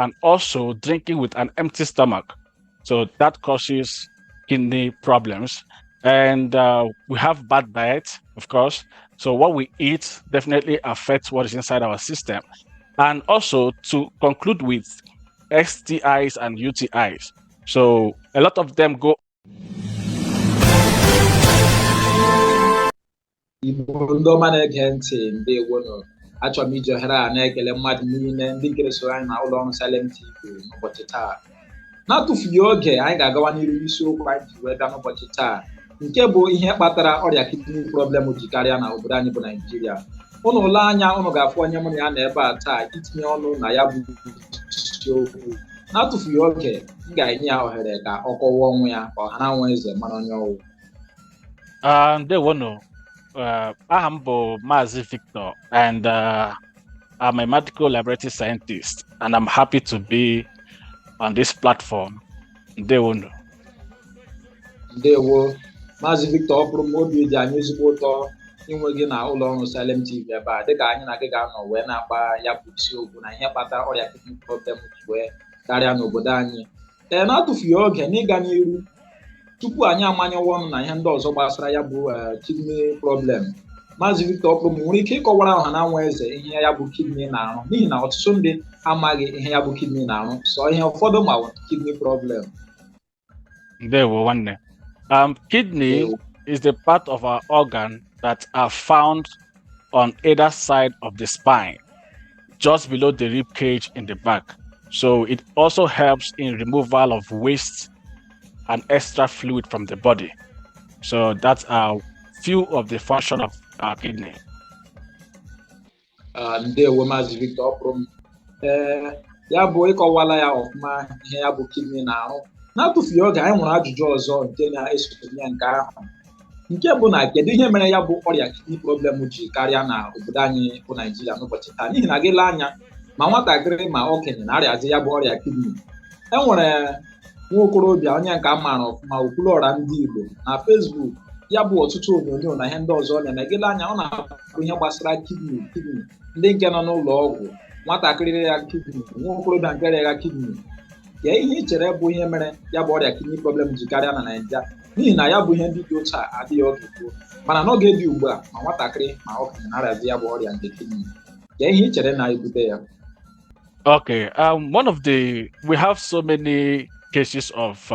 and also drinking with an empty stomach. So that causes kidney problems. And we have bad diet, of course. So what we eat definitely affects what is inside our system. And also, to conclude with, STIs and UTIs. So a lot of them go Igbo ndị ọma na-ege ntị, ndewonụ. Achọrọ m iji ohere a na-ekele mmadụ niile ndị nke soro anyị na ụlọ ọrụ Salem TV n'ụbọchị taa. Na-atụfughị oge, anyị ga-agawa n'iru isiokwu anyị ji wee bịa n'ụbọchị taa, nke bụ ihe kpatara ọrịa kidney problem ji karịa na obodo anyị bụ Naijiria. Ụnụ lee anya, ụnụ ga-afụ onye mụ na ya nọ ebe a taa itinye ọnụ na ya bụ isiokwu. Na-atụfughị oge, m ga-enye ya ohere ka ọ kọwaa onwe ya ka ọha na nwa eze mara onye ọ wụ. Ndewonụ. Aha m bụ Maazị Victor, and I'm a medical laboratory scientist, and I'm happy to be on this platform. Ndewonụ. Ndewo, Maazị Victor. Ọ bụrụ m obi dị anyị ezigbo ụtọ inwe gị na ụlọ ọrụ Salem TV ebe a, dịka anyị na gị ga-anọ wee na-akpa ya bụ isiokwu na ihe kpatara ọrịa kidney problem ji wee karịa n'obodo anyị. Ee, na-atụfughị oge, n'ịga n'iru, tupu anyị amanyewe ọnụ na ihe ndị ọzọ gbasara ya bụ kidney problem, Maazị Victor Ọkpụrụ m nwere ike ịkọwara ọha na nwa eze ihe ya bụ kidney na-arụ, n'ihi na ọtụtụ ndị amaghị ihe ya bụ kidney na-arụ, sọ ihe ụfọdụ ma kidney problem. Ndewo, nwanne. Kidney Ndewo. is the part of our organ that are found on either side of the spine, just below the rib cage in the back. So it also helps in removal of waste and extra fluid from the body. So that's a few of the function of our kidney. Ah, ndewo, Maazị Victor Ọkpụrụ m. Ee, ya bụ ịkọwala ya ọfụma ihe ya bụ kidney na-arụ. Na-atụfughị oge, anyị nwere ajụjụ ọzọ nke na-esote ya nke ahụ, nke bụ na kedu ihe mere ya bụ ọrịa kidney problem ji karịa na obodo anyị bụ Naijiria n'ụbọchị taa? N'ihi na gị lee anya, ma nwatakịrị ma okenye na-arịazi ya bụ ọrịa kidney. E nwere nwa okorobịa onye nke a maara ọfụma, Okwuluọra ndị Igbo na Facebook, ya bụ ọtụtụ onyonyo na ihe ndị ọzọ ọ na-eme, gị lee anya, ọ na-abụ ihe gbasara kidney, kidney, ndị nke nọ n'ụlọ ọgwụ, nwatakịrị ya kidney, nwa okorobịa nke rịa kidney. Kee ihe ị chere bụ ihe mere ya bụ ọrịa kidney problem ji karịa na Naịjirịa? N'ihi na ya bụ ihe ndị dị otu a adịghị oge gboo, mana n'oge dị ugbu a, ma nwatakịrị ma okenye na-arịazi ya bụ ọrịa nke kidney. Kee ihe ị chere na-ebute ya? Okay. One of the we have so many cases of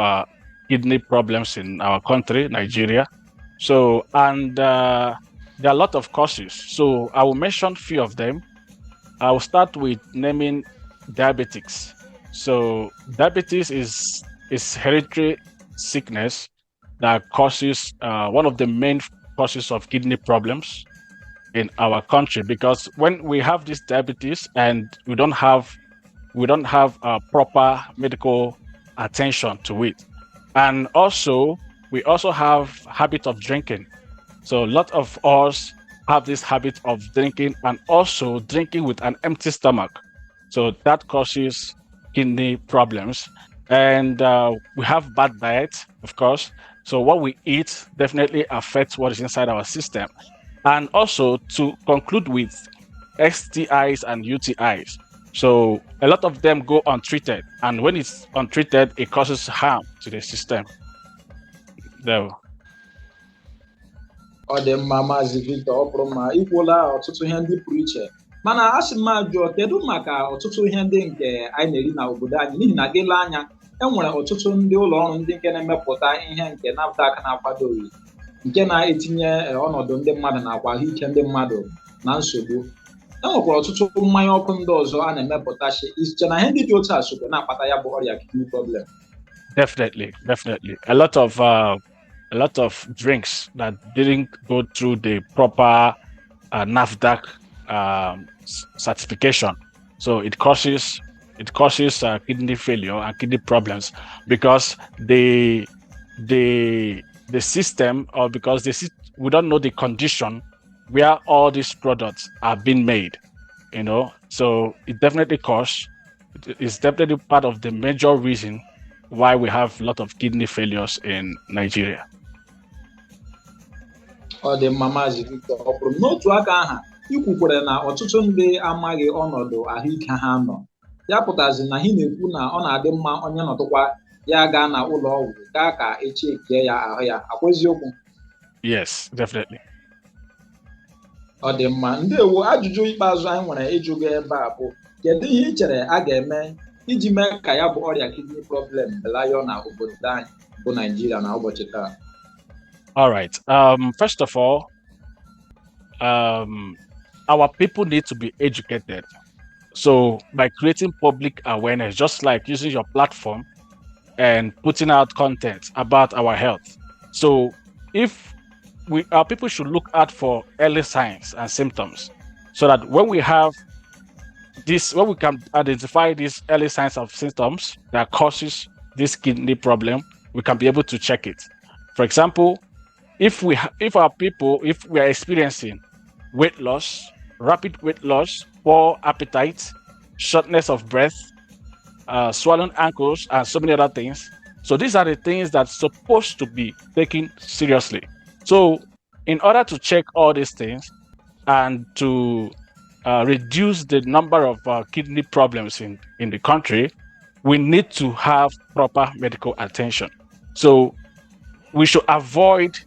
kidney problems in our country, Nigeria. So, and there are a lot of causes. So, I will mention few of them. I will start with naming diabetics. So, diabetes is hereditary sickness that causes one of the main causes of kidney problems in our country, because when we have this diabetes and we don't have proper medical attention to it, and also we also have habit of drinking. So a lot of us have this habit of drinking and also drinking with an empty stomach. So that causes kidney problems. And we have bad diet, of course. So what we eat definitely affects what is inside our system. And also, to conclude with, STIs and UTIs. So a lot of them go untreated, and when it's untreated, it causes harm to the system. There. Ọ dị mma, Maazị Victor. Ọ pụrụ ma ikwuola ọtụtụ ihe ndị pụrụ iche, mana a sị m jụọ, kedu maka ọtụtụ ihe ndị nke anyị na-eri na obodo anyị? N'ihi na gị lee anya, e nwere ọtụtụ ndị ụlọ ọrụ ndị nke na-emepụta ihe nke NAFDAC na-akwadoghị, nke na-etinye ọnọdụ ndị mmadụ nakwa ahụike ndị mmadụ na nsogbu. E nwekwara ọtụtụ mmanya ọkụ ndị ọzọ a na-emepụtachi iche na ihe ndị dị otu a sokwa na-akpata ya bụ ọrịa kidney problem. Definitely, definitely. A lot of drinks that didn't go through the proper NAFDAC certification. So it causes kidney failure and kidney problems because the system, or because we don't know the condition where all these products are being made. So it definitely causes it's definitely part of the major reason why we have a lot of kidney failures in Nigeria. Ọ dị mma, Maazị Victor. Ọ pụrụ n'otu aka aha ikwukwere na ọtụtụ ndị amaghị ọnọdụ ahụike ha nọ. Ya pụtazi na ị na-ekwu na ọ na-adị mma onye nọtụkwa ya gaa na ụlọ ọgwụ gaa ka echekie ya ahụ ya akwa eziokwu? Yes, definitely. Ọ dị mma, ndewo. Ajụjụ ikpeazụ anyị nwere ịjụ gị ebe a bụ, kedu ihe ị chere a ga-eme iji mee ka ya bụ ọrịa kidney problem belayọ na obodo anyị bụ Naijiria na ụbọchị taa? All right. First of all, our people need to be educated. So by creating public awareness, just like using your platform and putting out content about our health. So if we our people should look out for early signs and symptoms, so that when we have this, when we can identify these early signs of symptoms that causes this kidney problem, we can be able to check it. For example, if our people, if we are experiencing weight loss, rapid weight loss, poor appetite, shortness of breath, swollen ankles, and so many other things. So these are the things that's supposed to be taken seriously. So in order to check all these things and to reduce the number of kidney problems in the country, we need to have proper medical attention. So we should avoid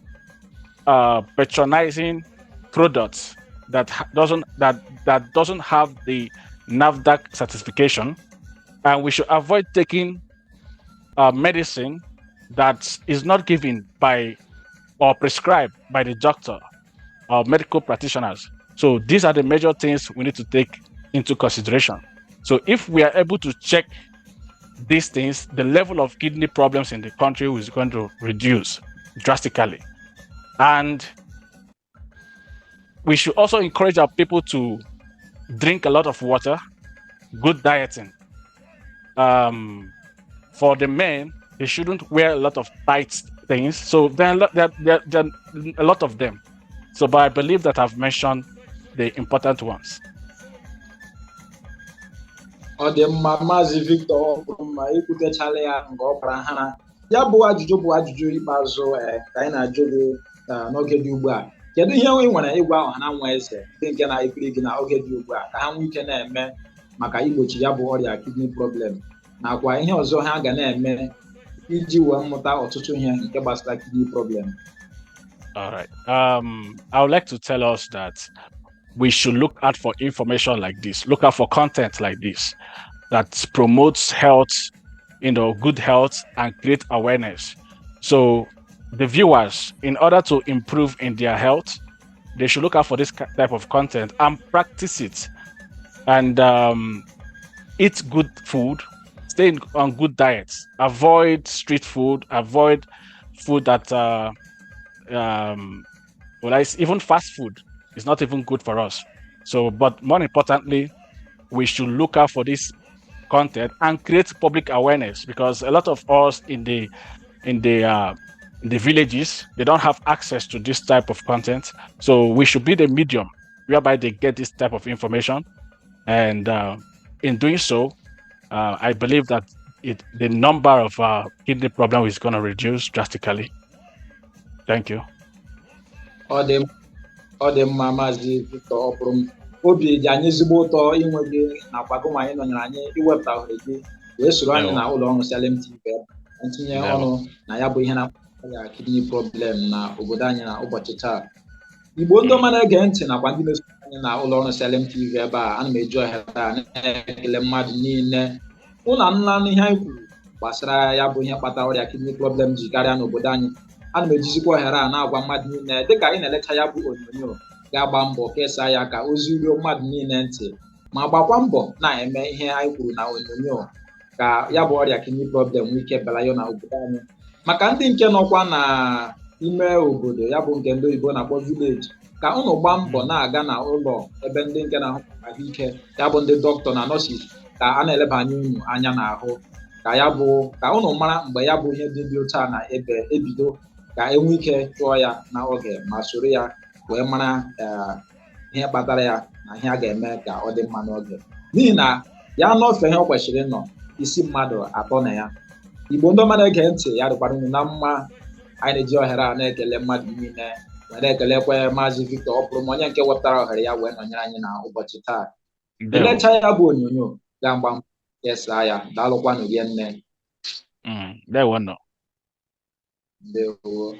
patronizing products that doesn't have the NAFDAC certification, and we should avoid taking medicine that is not given by or prescribed by the doctor or medical practitioners. So these are the major things we need to take into consideration. So if we are able to check these things, the level of kidney problems in the country is going to reduce drastically. And we should also encourage our people to drink a lot of water, good dieting. For the men, they shouldn't wear a lot of tight things. So there are a lot of them. So, but I believe that I've mentioned the important ones. Ọ dị mma, Maazị Victor Ọpụrụmma, ikwutechala ya nke ọ bara hara. Ya bụ ajụjụ bụ ajụjụ ikpeazụ ka anyị na-ajụ gị n'oge dị ugbu a. Kedu ihe ị nwere ịgwa ọha na nwa eze ndị nke na-ekiri gị na oge dị ugbu a ka ha nwee ike na-eme maka igbochi ya bụ ọrịa kidney problem, nakwa ihe ọzọ ha ga na-eme iji wee mmụta ọtụtụ ihe nke gbasara kidney problem? All right. I would like to tell us that we should look out for information like this, look out for content like this that promotes health, good health, and create awareness. So the viewers, in order to improve in their health, they should look out for this type of content and practice it, and eat good food, stay on good diets, avoid street food, avoid food that, even fast food is not even good for us. So, but more importantly, we should look out for this content and create public awareness, because a lot of us in the villages, they don't have access to this type of content. So we should be the medium whereby they get this type of information. And in doing so, I believe that the number of kidney problem is going to reduce drastically. Thank you. Ọ dị mma, Maazị Victor Ọpụrụm. Obi dị anyị ezigbo ụtọ inwe gị nakwa gị nwa anyị nọnyere anyị iwepụta ohere gị wee soro anyị na ụlọ ọrụ Salem TV ntinye ọnụ na ya bụ ihe na-akpọ kidney problem na obodo anyị na ụbọchị taa. Igbo ndị ọma na-ege ntị nakwa ndị na-eso anyị na ụlọ ọrụ Salem TV ebe a, ana m eji ohere a na-ekele mmadụ niile. Ụlọ nla n'ihe anyị kwuru gbasara ya bụ ihe kpatara ọrịa kidney problem ji karịa n'obodo anyị. Ana m ejizikwa ohere a na-agwa mmadụ niile, dịka ị na-elecha ya bụ onyonyo, ga-agba mbọ kesaa ya ka ozi ruo mmadụ niile ntị, ma gbakwa mbọ na-eme ihe anyị kwuru na onyonyo ka ya bụ ọrịa kidney problem nwee ike belaya na obodo anyị. Maka ndị nke nọkwa na ime obodo, ya bụ nke ndị oyibo na-akpọ village, ka unu gbaa mbọ na-aga na ụlọ ebe ndị nke na-ahụ ahụike, ya bụ ndị dọkịta na nurses, ka a na-elebanye unu anya n'ahụ, ka ya bụ ka unu mara mgbe ya bụ ihe dị otu a na ebe ebido, ka enwe ike chụọ ya n'oge ma soro ya wee mara ihe kpatara ya na ihe a ga-eme ka ọ dị mma n'oge, n'ihi na ya nọfe ihe ọ kwesịrị ịnọ isi mmadụ atọ na ya. Igbo ndị ọma na-ege ntị, ya dịkwara unu na mma. Anyị na-eji ohere a na-ekele mmadụ niile, wee na-ekelekwa Maazị Victor Ọpụrụm, onye nke wepụtara ohere ya wee nọnyere anyị na ụbọchị taa. Elechaa ya bụ onyonyo, ga-agba Kesaa ya. Daalụkwanụ rinne. Ndewo nụ. Ndewo.